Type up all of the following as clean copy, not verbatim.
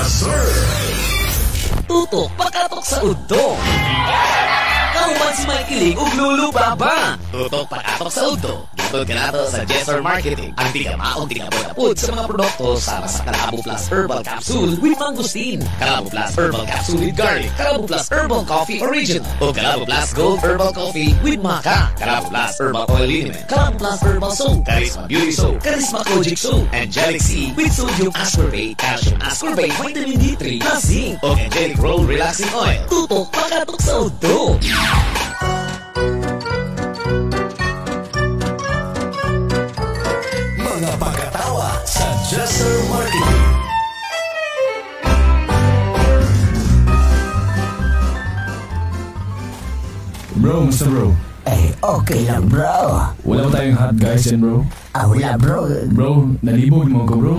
Yes, sir! Tutok pakatok sa udto. Kauban si Mikey ug Lulu Baba. Tutok pakatok sa udto. Gitod kanato sa Jessor Marketing. Ang tigamaong tigapod-apod sa mga produkto sama sa Kalabo Plus Herbal Capsule with Mangosteen, Kalabo Plus Herbal Capsule with Garlic, Kalabo Plus Herbal Coffee Original, o Kalabo Plus Gold Herbal Coffee with Maca, Kalabo Plus Herbal Oil Liniment, Kalabo Plus Herbal Soap, Charisma Beauty Soap, Charisma Kojic Soap, Angelic C with Sodium Ascorbate, Calcium Ascorbate, Vitamin D3, plus Zinc, o Angelic Roll Relaxing Oil. Tutok pakatok sa udto. Mga pagkatawa sa Jessor Marketing. Bro, musta bro? Eh, okay lang, bro. Wala ba tayong hot guys yan, bro? Ah, wala, bro. Bro, nalibog mo ko, bro.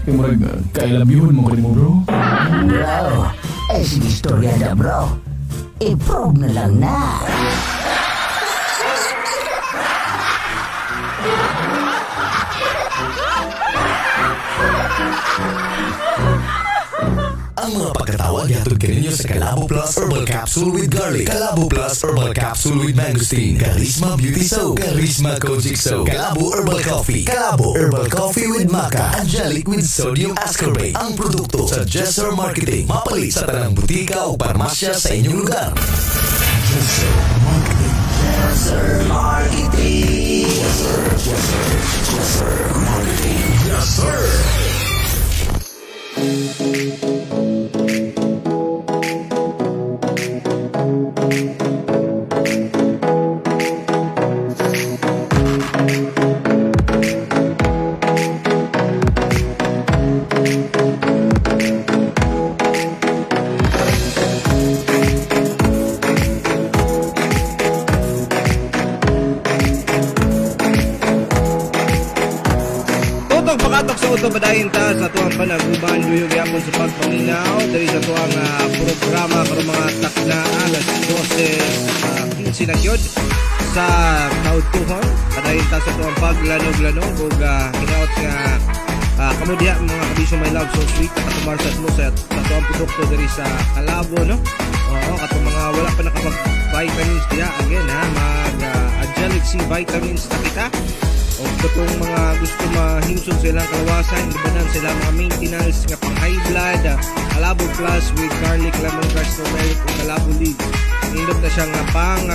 Kaya murag, kailabyuhon mo ko rin mo, bro. Bro, eh, sige istorya na, bro. I-prove na lang na. Ang mga pagkatawa gihatod kaninyo sa Kalabo Plus Herbal Capsule with Garlic, Kalabo Plus Herbal Capsule with Mangosteen, Charisma Beauty Soap, Charisma Kojic Soap, Kalabo Herbal Coffee, Kalabo Herbal Coffee with Maca, Angelic with Sodium Ascorbate. Ang produkto sa Jessor Marketing. Mapalit sa tanang butika o parmasya sa inyong lugar. Jessor Marketing. Jessor Marketing. Jessor, Jessor, Jessor Marketing. Yes, sir! Tutong pakatok sa uto padayon ta sa tuang panaguban duyog yapon sa pagpaminaw diri sa tuang programa karon mga takna alas 12:15 na gyud sa kaudtuhon. Padayon ta sa tuang paglanog-lanog ug hinaot nga kamo diha mga kabisyo my love so sweet katumarsat mo sa tuang produkto diri sa Kalabo, no? Oo, katong mga wala pa nakapag vitamins diha again ha, mag Angelic C vitamins na kita. O katong mga gusto mahimsog sa ilang kalawasan, ibanan sila mga maintenance nga pang high blood, Kalabo Plus with garlic, lemongrass, turmeric o Kalabo leaves. Nindot na siya nga pang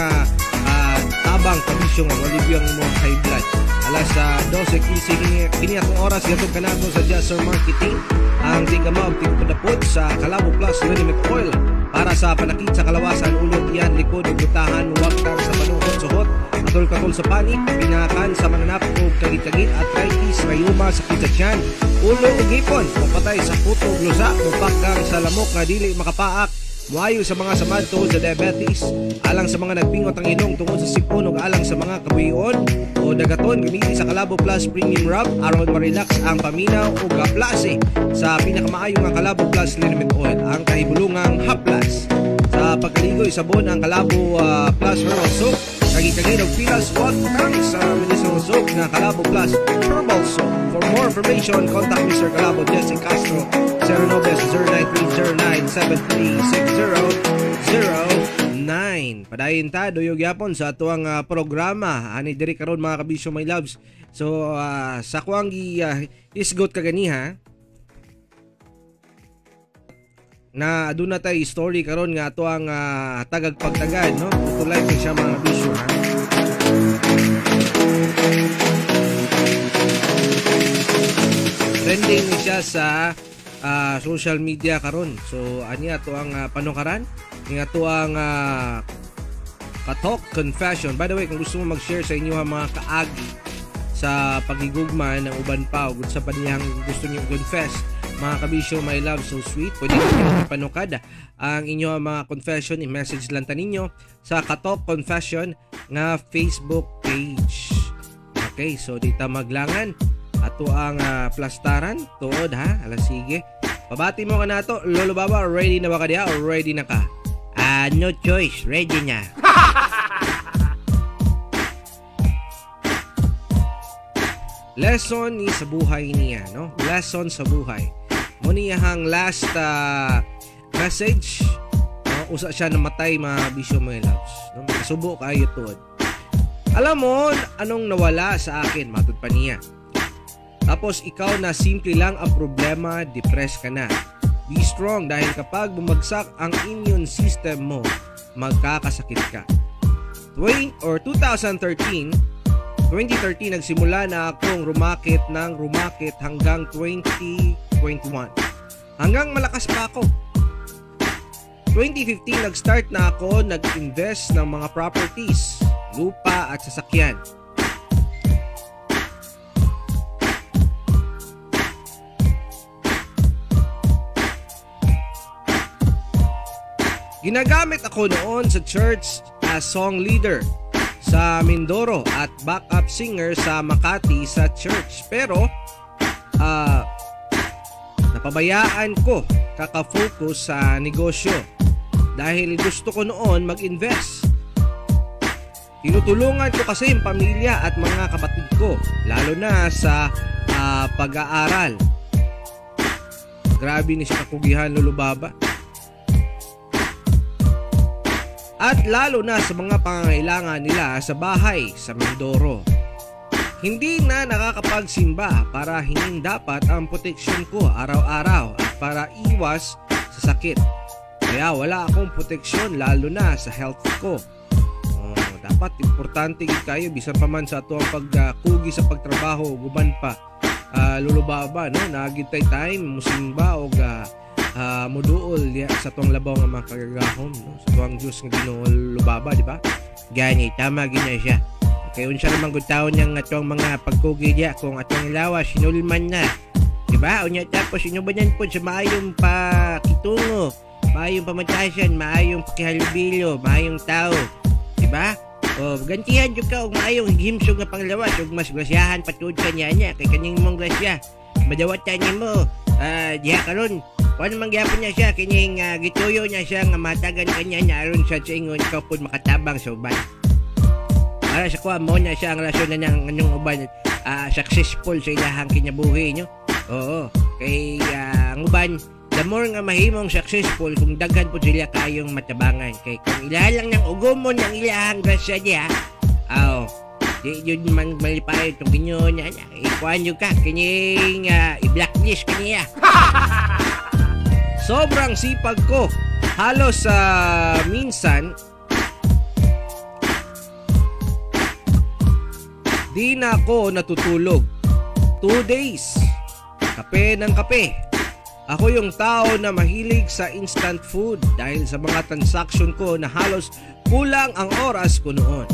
tabang kabisyo nga walibyo ang imong high blood. Alas 12:15 kini atong oras gatong kanato sa Jessor Marketing ang tigama og tigpadapot sa Kalabo Plus Liniment Oil para sa panakit sa kalawasan, ulo, tiyan, likod ug butahan, wagtang sa panuhot, suhot, katol-katol sa panit, pinakan sa mananap ug kagit-kagit, arthritis, rayuma, sakit sa tiyan, ulo ug hipon, mapatay sa puto ug lusa, mupakgang sa lamok nga dili makapaak, muayo sa mga samad tungod sa diabetes, alang sa mga nagpingot ang ilong tungod sa sipon ug alang sa mga kabuyon o dagaton, gamitin sa Kalabo Plus Premium Rub aron ma-relax ang paminaw ug haplase sa pinakamaayo nga Kalabo Plus Liniment Oil, ang kahibulungang haplas. Sa pagkaligoy sabon ang Kalabo Plus Herbal Soap, kagit-kagit og pilas wagtang sa medicinal soap nga Kalabo Plus Herbal Soap. For more information, contact Mr. Kalabo Jesse Castro 0909-7360-09. Padayon ta duyog yapon sa atuang programa ani diri karon mga kabisyo my loves. So sa kuang gi isgot kaganiha na aduna tay story karon nga atuang tagag pagtagad, no? Tutulay kay siya mga kabisyo ha. Trending ni siya sa social media karon. So ani ato ang panukaran ni ato ang Katok Confession. By the way, kung gusto mo mag-share sa inyo ang mga kaagi sa pagigugma ng uban pa o sa paniyang gusto niyo confess, mga kabisyo my love so sweet, pwede niyo ipanukad ang inyo mga confession. I-message lang ta ninyo sa Katok Confession nga Facebook page. Okay, so dita maglangan ato ang plastaran tuod ha. Alas sige. Pabati mo ka na to, Lolo Baba, ready na ba ka diha o ready na ka? No choice, ready na. Lesson ni sa buhay niya, no? Lesson sa buhay. Mo niyahang last message. No, usa siya namatay mga bisyo mga loves. No, makasubo kaayo tuod. Alam mo anong nawala sa akin, matud pa niya. Tapos ikaw na simple lang ang problema, depressed ka na. Be strong dahil kapag bumagsak ang immune system mo, magkakasakit ka. 2013 nagsimula na akong rumakit ng rumakit hanggang 2021. Hanggang malakas pa ako. 2015 nag-start na ako nag-invest ng mga properties, lupa at sasakyan. Ginagamit ako noon sa church as song leader sa Mindoro at backup singer sa Makati sa church. Pero napabayaan ko kaka-focus sa negosyo dahil gusto ko noon mag-invest. Tinutulungan ko kasi yung pamilya at mga kapatid ko, lalo na sa pag-aaral. Grabe ni siya kakugihan, Lolo Baba. At lalo na sa mga pangangailangan nila sa bahay sa Mindoro. Hindi na nakakapagsimba para hingin dapat ang proteksyon ko araw-araw at para iwas sa sakit. Kaya wala akong proteksyon lalo na sa health ko. Oh, dapat importante gid kayo bisan pa man sa ato ang pagkugi sa pagtrabaho guban pa Lolo Baba, no, naagid tay time musimba og muduol diya sa tuang labaw nga mga kagagahom, no, sa tuang Dios nga Ginoo Lolo Baba, di ba? Gani tama gid na siya. Kay unsa naman gud taon niyang atong mga pagkugi diya kung atong lawas sinulman na, di ba? Unya tapos inubanan pod sa maayong pakitungo, maayong pamantasan, maayong pakihalubilo, maayong tao, di ba? O gantihan jud ka og maayong himsog nga panglawas ug mas grasyahan patud ka niya niya kay kaning mong grasya madawatan nimo diha karon. Kuan man gyapon niya siya kining gituyo niya siya nga matagan kanya niya aron sa ingon ikaw pud makatabang sa uban. Para sa kuha mo na siya ang rason na nang anong uban successful sa ilahang kinabuhi nyo. Oo, kay ang uban the more nga mahimong successful kung daghan pud sila kayong matabangan. Kay kung ilahan lang ng ugumon ang ilahang grasya diha, aw di yun man malipay itong Ginoo niya. Ikuan yun ka kining i-blacklist kaniya. Sobrang sipag ko. Halos minsan di na ako natutulog. 2 days. Kape ng kape. Ako yung tao na mahilig sa instant food dahil sa mga transaction ko na halos kulang ang oras ko noon.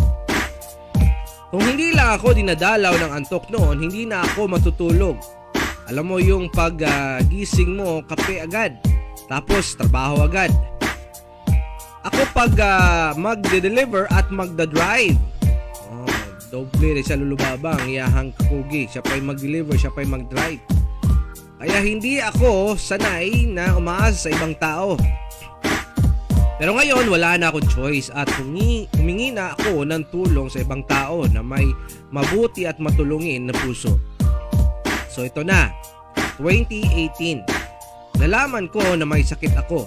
Kung hindi lang ako dinadalaw ng antok noon, hindi na ako matutulog. Alam mo yung pag gising mo, kape agad. Tapos trabaho agad. Ako pag magde-deliver at magda-drive. Oh, doble rin sa Lolo Baba ang iyahang kakugi. Siya pa'y mag-deliver, siya pa'y mag-drive. Kaya hindi ako sanay na umaasa sa ibang tao. Pero ngayon wala na akong choice at humingi na ako ng tulong sa ibang tao na may mabuti at matulungin na puso. So ito na, 2018. Nalaman ko na may sakit ako.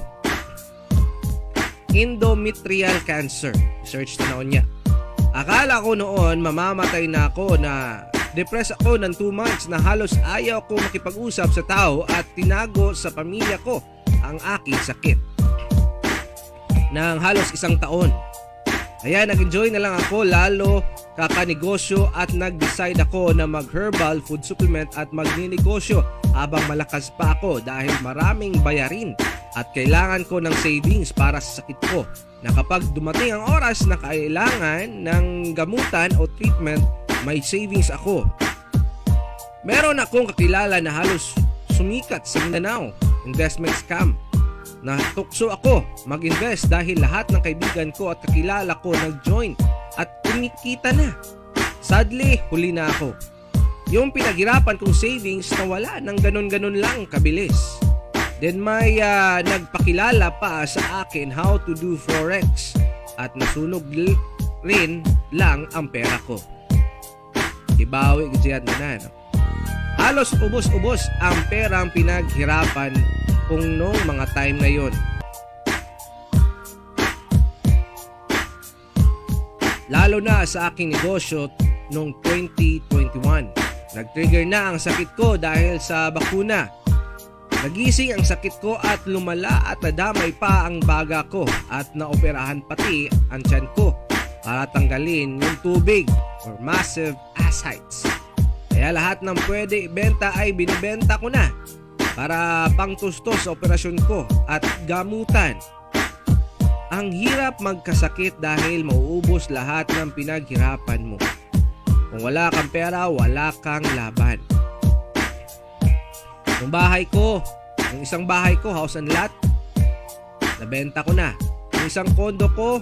Endometrial cancer. Search na noon niya. Akala ko noon mamamatay na ako, na depressed ako ng 2 months na halos ayaw ko makipag-usap sa tao at tinago sa pamilya ko ang aking sakit ng halos 1 taon. Kaya nag-enjoy na lang ako lalo kakanegosyo at nag-decide ako na mag-herbal food supplement at magninegosyo habang malakas pa ako dahil maraming bayarin at kailangan ko ng savings para sa sakit ko na kapag dumating ang oras na kailangan ng gamutan o treatment, may savings ako. Meron akong kakilala na halos sumikat sa Mindanao, investment scam. Natukso ako mag-invest dahil lahat ng kaibigan ko at kakilala ko nag-join at kumikita na. Sadly, huli na ako. Yung pinaghirapan kong savings nawala ng ganun-ganun lang kabilis. Then may nagpakilala pa sa akin how to do forex at nasunog rin lang ang pera ko. Ibawi gid siya na, no? Halos ubos-ubos ang perang pinaghirapan kung noong mga time na yon. Lalo na sa aking negosyo noong 2021. Nag-trigger na ang sakit ko dahil sa bakuna. Nagising ang sakit ko at lumala at nadamay pa ang baga ko at naoperahan pati ang tiyan ko para tanggalin yung tubig or massive ascites. Kaya lahat ng pwede ibenta ay binibenta ko na para pangtustos sa operasyon ko at gamutan. Ang hirap magkasakit dahil mauubos lahat ng pinaghirapan mo. Kung wala kang pera, wala kang laban. Yung bahay ko, yung isang bahay ko, house and lot, nabenta ko na. Yung isang kondo ko,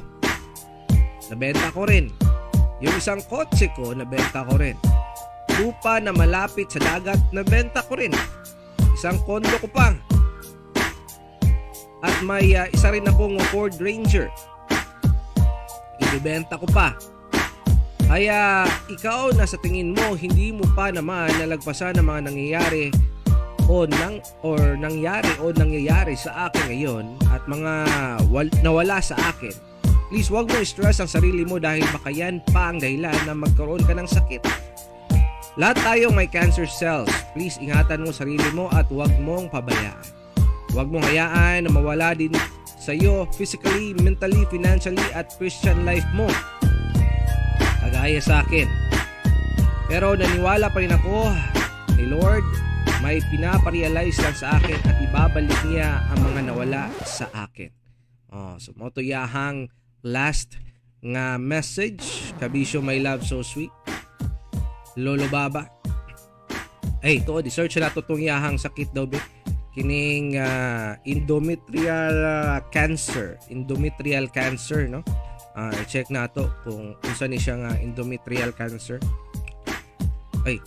nabenta ko rin. Yung isang kotse ko, nabenta ko rin. Lupa na malapit sa dagat, nabenta ko rin. Isang kondo ko pa. At may isa rin akong Ford Ranger. Ibibenta ko pa. Kaya ikaw na sa tingin mo hindi mo pa naman nalagpasan ang mga nangyayari o nang or nangyari o nangyayari sa akin ngayon at mga nawala sa akin. Please wag mo stress ang sarili mo dahil baka yan pa ang dahilan na magkaroon ka ng sakit. Lahat tayo may cancer cells. Please ingatan mo sarili mo at wag mong pabayaan. Huwag mong hayaan na mawala din sa iyo physically, mentally, financially at Christian life mo. Kagaya sa akin. Pero naniwala pa rin ako kay Lord, may pinaparealize lang sa akin at ibabalik niya ang mga nawala sa akin. Oh, so mo to yahang last nga message. Kabisyo, my love, so sweet. Lolo Baba. Ay, to, di-search na to tong yahang sakit daw be. Kining endometrial cancer, endometrial cancer, no? I-check na to kung unsa ni siya nga endometrial cancer. Ay,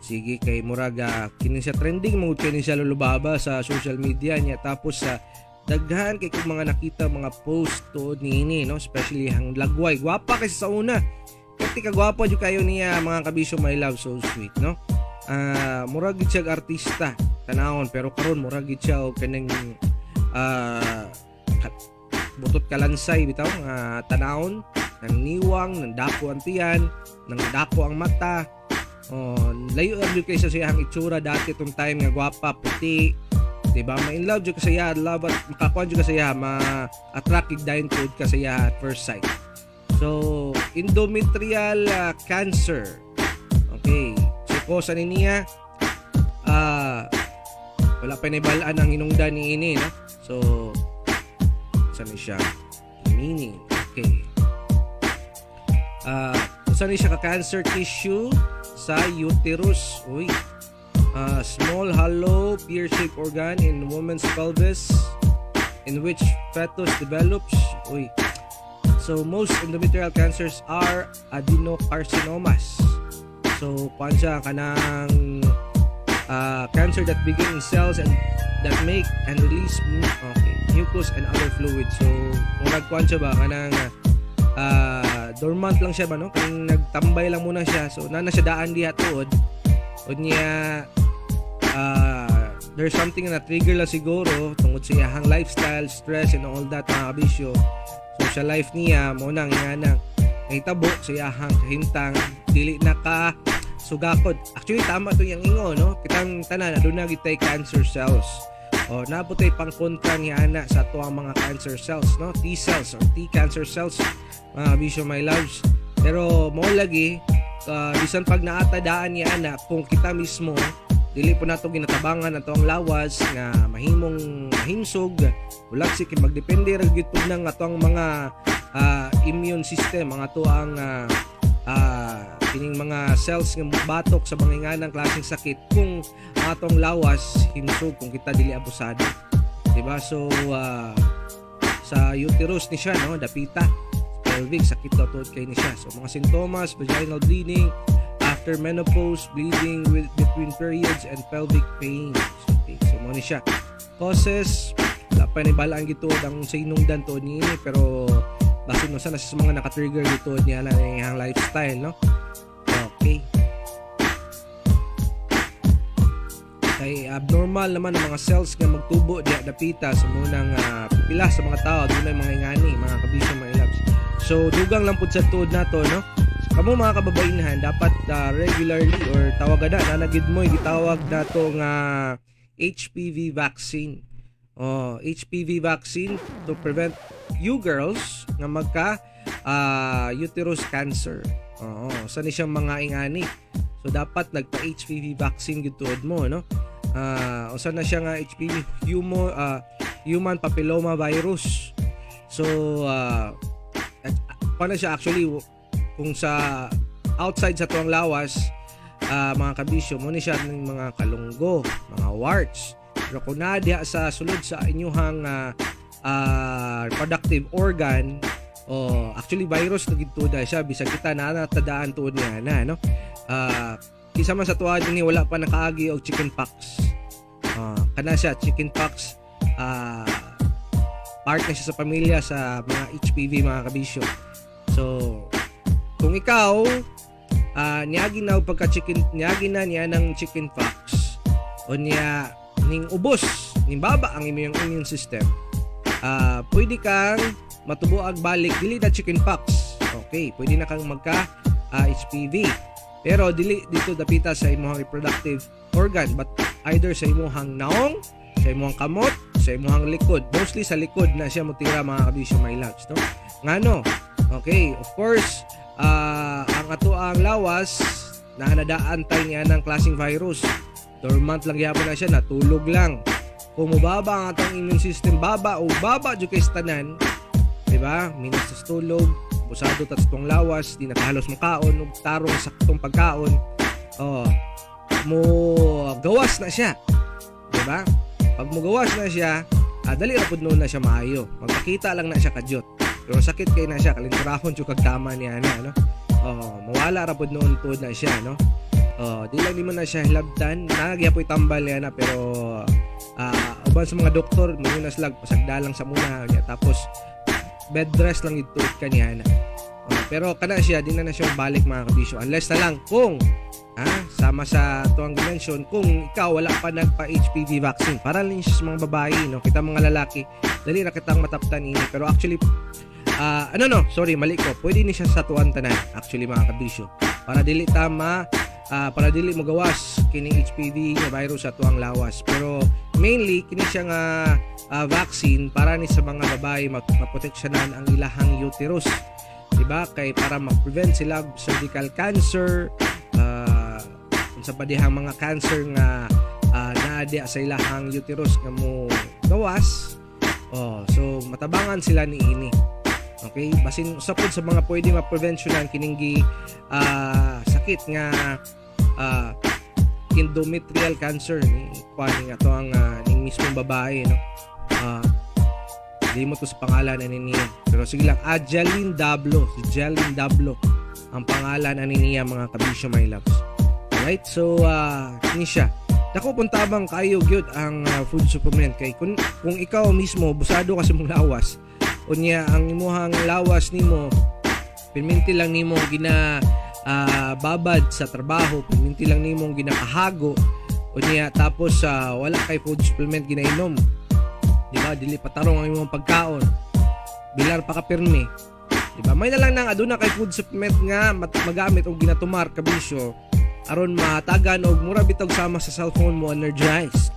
sige kay murag kini siya trending mangud kini siya Lolo Baba sa social media niya, tapos sa daghan kay kung mga nakita mga post tuod niini, no? Especially ang lagway, gwapa kasi sa una. Kati kagwapa jud kayo niya mga kabisyo, my love, so sweet, no? Murag gid siya artista tanawon, pero karon murag gid siya og kaning butot kalansay bitaw nga tanawon, nang niwang, nang dako ang tiyan, nang dako ang mata. Oh, layo ra jud kay sa siyang itsura dati tong time nga gwapa, puti, diba? Ma in love jud ka sa iya, love at makakuan jud ka sa iya, ma-attract gid dayon tuod ka sa iya at first sight. So, endometrial cancer. Okay. So, kosa ni niya, wala pa naibalaan ang hinungdan ni ini, no? So, saan siya? Meaning. Okay. Saan siya ka-cancer tissue sa uterus? Uy. Small hollow pear-shaped organ in woman's pelvis in which fetus develops. Uy. So, most endometrial cancers are adenocarcinomas. So, kuan siya kanang cancer that begin in cells and that make and release okay, mucus and other fluids. So, murag kuan siya ba kanang dormant lang siya ba, no? Kanang nagtambay lang muna siya. So, nana siya daan diha tuod. O niya there's something na trigger lang siguro tungod sa iyahang lifestyle, stress and all that mga kabisyo. So, sa life niya mo nang nga nang nahitabo sa iyahang kahimtang dili na ka sugakod. Actually tama to yang ingo, no? Kitang tanan aduna gid tay cancer cells. O naabot tay pangkontra ni ana sa ato ang mga cancer cells, no? T cells or T cancer cells mga kabisyo, my loves. Pero mo lagi bisan pag naata daan ni ana, kung kita mismo dili po nato ginatabangan ato ang lawas nga mahimong mahimsog, wala si kay magdepende ra gyud pud nang ato ang mga immune system, ang ato ang kining mga cells nga batok sa mga inganang klaseng sakit kung ang atong lawas himsog, kung kita dili abusado, diba? So sa uterus ni siya, no, dapita pelvic, sakit daw tuod kay ni siya. So mga sintomas: vaginal bleeding after menopause, bleeding with between periods, and pelvic pains. Okay, so mo ni siya. Causes, wala pa ni balaan gituod ang sa inungdan tuod niini, pero basin no sana sa mga naka-trigger gituod niya na iyang lifestyle, no? Okay. Kay abnormal naman ang mga cells nga magtubo diha dapita sa munang pila sa mga tao adunay mga ingani, mga kabisyo, mga ilabs. So dugang lang pud sa tuod nato, no? So, kamo mga kababainhan, dapat regularly or tawag na na gid mo gitawag nato nga HPV vaccine. Oh, HPV vaccine to prevent you girls nga magka uterus cancer. Oo, sa ni siyang mga ingani. So dapat nagpa HPV vaccine gid tuod mo, no? Usa na siya nga HPV, human papilloma virus. So paano siya actually kung sa outside sa tuang lawas, mga kabisyo, mo ni siya ng mga kalunggo, mga warts. Pero kung naa diha sa sulod sa inyuhang reproductive organ, oh, actually virus na gid tuod siya bisag kita na natadaan tuod niya na, no? Kinsa man sa tuwa dinhi wala pa nakaagi og chicken pox? Kana siya chicken pox, part na siya sa pamilya sa mga HPV, mga kabisyo. So kung ikaw niagi na og pagka chicken, niagi na niya ng chicken pox o niya ning ubos ning baba ang imong immune system, pwede kang matubuag balik, dili na chicken pox. Okay, pwede na kang magka HPV. Pero dili dito dapita sa imong reproductive organ but either sa imong naong, sa imong kamot, sa imong likod. Mostly sa likod na siya motira, mga kabisyo, my loves, no? Ngano? Okay, of course, ang ato ang lawas nahanadaan tayo niya ng klaseng virus. Dormant lang gyapon na siya, natulog lang. Kung mubaba ang atong immune system, baba o baba jud kay sa tanan, di ba? Minus sa tulog, busado ta sa tuang lawas, di na halos makaon og tarong saktong pagkaon. Oh, mo gawas na siya. Di ba? Pag mo gawas na siya, dali ra pud noon na siya maayo. Magpakita lang na siya kadyot. Pero sakit kay na siya, kalinturahon jud kag tama niya na, no? Oh, mawala ra pud noon tuod na siya, no? Oh, di lang nimo na siya hilabtan, nagyapoy tambal niya na, pero uban sa mga doktor mo na sila pasagdalang sa muna niya, tapos bed rest lang ito kaniya na. Oh, pero kana siya di na siya balik, mga kabisyo, unless na lang kung sama sa tuang dimension kung ikaw wala pa nagpa HPV vaccine. Para lang siya sa mga babae, no? Kita mga lalaki, dali ra kitang mataptan ini, pero actually ano, no, sorry, mali ko, pwede ni siya sa tuan tanan actually, mga kabisyo, para dili tama para dili mo gawas kining HPV nga virus sa tuang lawas. Pero mainly kini siya nga vaccine para ni sa mga babae, maproteksyonan ang ilahang uterus, diba? Kay para ma-prevent sila og cervical cancer, unsa pa dihang mga cancer nga naa diha sa ilahang uterus nga mo gawas. Oh, so matabangan sila ni ini. Okay, basin usa pod sa mga pwede ma-preventionan kining gi sakit nga endometrial cancer ni kuan nga to ang ning mismong babae, no? Di mo to sa pangalan ani niya. Pero sige lang, Adeline Dablo, si Jeline Dablo ang pangalan ani niya, mga kabisyo, my loves. Alright, so kini siya. Dako pun tabang kayo gyud ang food supplement kay kung ikaw mismo busado ka sa imong lawas, unya ang imuhang lawas nimo pirminti lang nimo gina babad sa trabaho, pirminti lang nimo ginakahago, unya tapos wala kay food supplement ginainom, di ba? Dili patarong ang imong pagkaon, bilar pa ka pirmi, di ba? May na lang nang aduna kay food supplement nga magamit og ginatumar, kabisyo, aron matagan og mura bitog sama sa cellphone mo energize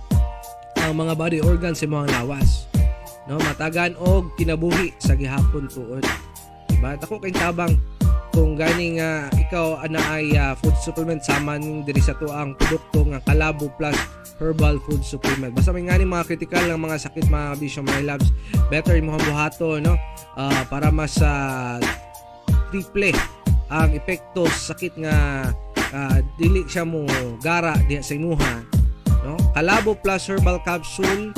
ang mga body organs sa imong lawas, no? Matagan og kinabuhi sa gihapon tuod, diba? Dako kay tabang kung gani nga ikaw ana ay food supplement sama ning diri sa tuang produkto nga Kalabo Plus Herbal Food Supplement. Basta may ngani mga critical ng mga sakit, mga kabisyo, my loves, better imong buhato, no? Para mas triple ang epekto sa sakit nga dili siya mo gara diha sa imuha, no? Kalabo Plus Herbal Capsule,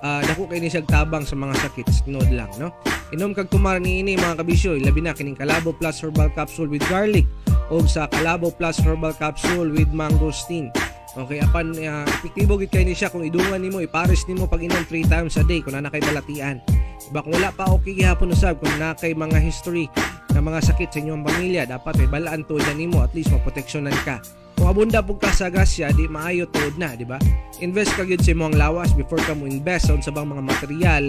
dako kay ni siya tabang sa mga sakit, tinuod lang, no? Inom kag tumar niini, mga kabisyo, labi na kining Kalabo Plus Herbal Capsule with garlic o sa Kalabo Plus Herbal Capsule with mangosteen. Okay, apan epektibo gid kay ni siya kung idungan nimo, ipares nimo pag inom 3 times a day kung naa kay balatian. Diba kung wala pa, okay gihapon usab kung naa kay mga history na mga sakit sa inyong pamilya, dapat may balaan tuod na nimo, at least maproteksyonan ka. Kung abunda pud ka sa grasya, di maayo tuod na, di ba? Invest ka gyud sa imong lawas before ka mo invest sa unsa bang mga material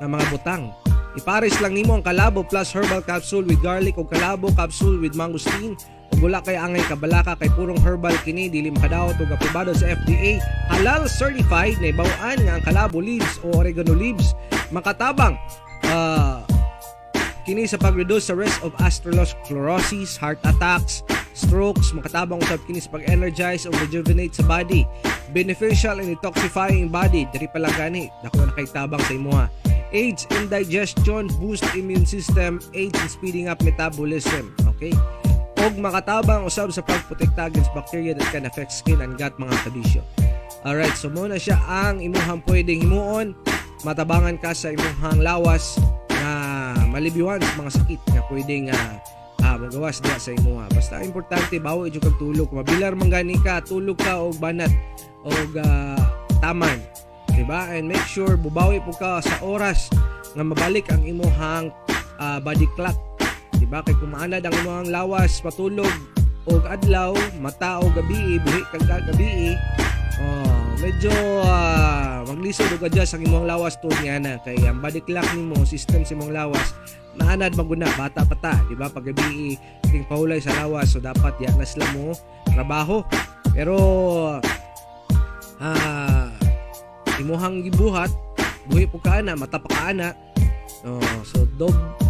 nga mga butang. Ipares lang nimo ang Kalabo Plus Herbal Capsule with garlic o Kalabo Capsule with mangosteen ug wala kay angay kabalaka kay purong herbal kini, dili makadaot ug aprobado sa FDA, halal certified. Nahibaw-an nga ang Kalabo leaves o oregano leaves makatabang kini sa pag-reduce sa risk of atherosclerosis, heart attacks, strokes. Makatabang usab kini sa pag-energize o rejuvenate sa body. Beneficial in detoxifying body, diri pa lang gani, dako na kay tabang sa imuha. Aids in digestion, boost immune system, aids in speeding up metabolism. Okay? Og makatabang usab sa pagprotekta against bacteria that can affect skin and gut, mga kabisyo. Alright, so mao na siya ang imuhang pwedeng himuon. Matabangan ka sa imuhang lawas nga malibyuhan sa mga sakit nga pwedeng magawas diha sa imuha. Basta importante, bawi jud kag tulog. Mabilar man gani ka, tulog ka og banat og taman. Diba? And make sure bubawi pud ka sa oras nga mabalik ang imuhang body clock. Diba? Kay kung maanad ang imuhang lawas patulog og adlaw, mata og gabi, buhi kag gabi, oh, medyo maglisod og adjust ang imong lawas tuod nga na kay ang body clock nimo, system sa imong lawas naanad maguna, bata pa ta, di ba? Pag gabi ting pahulay sa lawas, so dapat ya na sila mo trabaho. Pero imuhang gibuhat, buhi pud ka ana, mata pa ka ana. No, so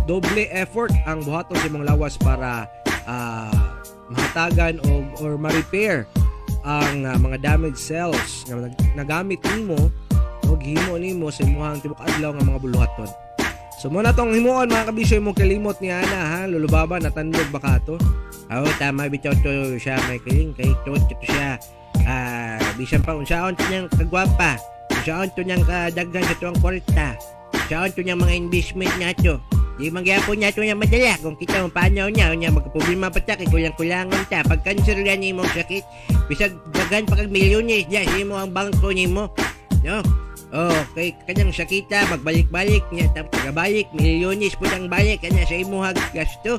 doble effort ang buhaton sa imong lawas para mahatagan o or ma-repair ang mga damaged cells nga nagamit nimo o gihimo nimo sa imuhang tibuok adlaw nga mga buluhaton. So mao na tong himuon, mga kabisyo, imong kalimot ni ana ha, Lulubaba, natandog ba ka to? Oo, tama bitaw to siya, Michaeling, kay tuod to siya. Bisan pa unsaon to niyang kagwapa, unsaon to niyang kadaghan sa tuang kwarta, unsaon to niyang mga investment nato. Di man gyapon nato niya madala kung kita mo paano niya, unya magkaproblema pa ta kay kulang-kulangon ta. Pag cancer gani imong sakit, bisag daghan pa kag milyones diya sa imo ang bangko nimo. No? Oh, kay kanang sakita magbalik-balik niya tapos tagabalik milyones pud ang balik kana sa imuhang gasto.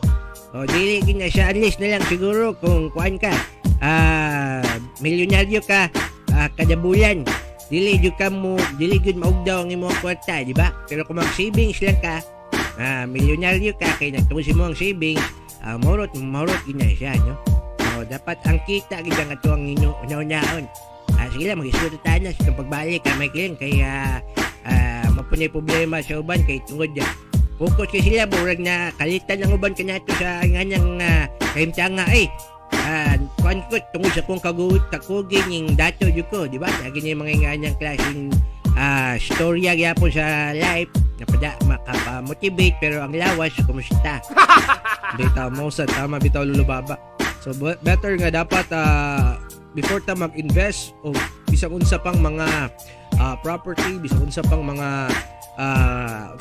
Oh, dili gid na siya, unless na lang siguro kung kuan ka, milyonaryo ka kada bulan. Dili jud ka mo, dili gud maugdaw ang imong kwarta, di ba? Pero kung mag-savings lang ka, milyonaryo ka kay nagtungod sa imong savings, morot morot gid na siya, no? Oh, dapat ang kita gid ang ato ang inyo una-unaon. Sige lang, mag-istorya tayo na sa pagbalik ka, Michael, kay mapunay problema sa uban kay tungod focus kay sila, murag na kalitan ang uban kanato sa nganyang kahimtanga eh. Kuan ko tungod sa kong kakugi ning dato jud ko, di ba? Lagi niya mga nganyang klaseng storya gyapon sa life na pada makapa-motivate, pero ang lawas kumusta? Bitaw mo sa tama bitaw, Lulubaba. So better nga dapat before ta mag-invest o bisag unsa pang mga property, bisag unsa pang mga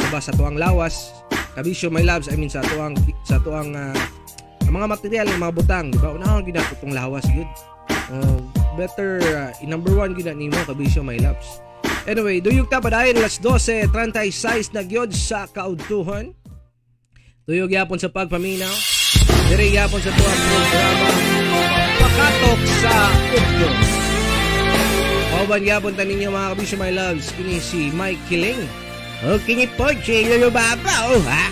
ba sa tuang lawas, kabisyo my loves, I mean sa tuang mga material ng mga butang, di ba? Unahon gyud nato tong lawas gyud. Oh, better number one gyud na nimo, kabisyo my loves. Anyway, duyog ta padayon, alas 12:36 na gyud sa kaudtuhan. Duyog gyapon sa pagpaminaw. Diri gyapon sa tuang programa Pakatok sa Udto. Kauban gyapon ta ninyo, mga kabisyo my loves, kini si Mike Kiling. O kini po si Lolo Baba, oh ha?